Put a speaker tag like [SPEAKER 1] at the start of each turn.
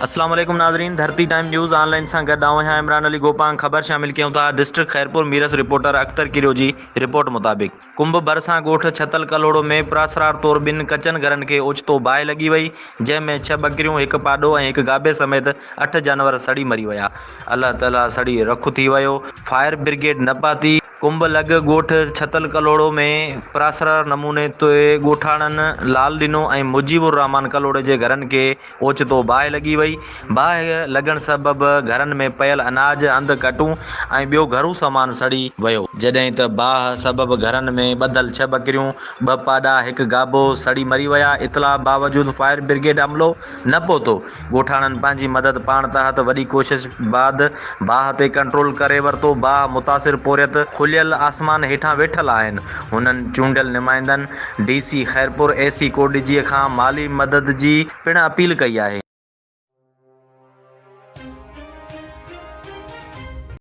[SPEAKER 1] اسلام عليڪم ناظرين ڌرتي ٽائيم نيوز آن لائين سان گڏ آئون آهيان عمران علي گوپانگ خبر شامل ڪيون ٿا ڊسٽرڪٽ خيرپور ميرس رپورٽر اختر ڪيريو جي رپورٽ مطابق ڪنب ڀرسان ڳوٺ ڇتل ڪلهوڙو ۾ پراسرار طور ٻن ڪچن گهرن کي اوچتو باهه لڳي وئي جنهن ۾ ڇهه ٻڪريون هڪ پاڏو ۽ هڪ گابي سميت اٺ جانور سڙي مري ويا الله تعالي سڙي رک ٿي ويو فائر برگيڊ نه پهتي. ڪنب لڳ ڳوٺ ڇتل ڪلهوڙو ۾ پراسرار نموني تي ڳوٺاڻن لال ڏنو ۽ مجيب الرحمان ڪلهوڙي جي گهرن کي اوچتو باهه لڳي وئي. باهه لڳڻ سبب گهرن ۾ پيل اناج، هنڌ کٽون ۽ ٻيو گهرو سامان سڙي ويو. جڏهن ته باهه سبب گهرن ۾ ٻڌل ڇهه ٻڪريون، ٻه پاڏا، هڪ گابو سڙي مري ويا. اطلاع باوجود فائر برگيڊ عملو نه پهتو. ڳوٺاڻن پنهنجي مدد پاڻ تحت وڏي ڪوشش بعد باهه تي ڪنٽرول ڪري ورتو، باهه متاثر پورهيت کليل آسمان هيٺان ويٺل آهن، هنن چونڊيل نمائندن D C Khairpur, A C Kotdiji کان مالي مدد جي پڻ اپيل ڪئي آهي.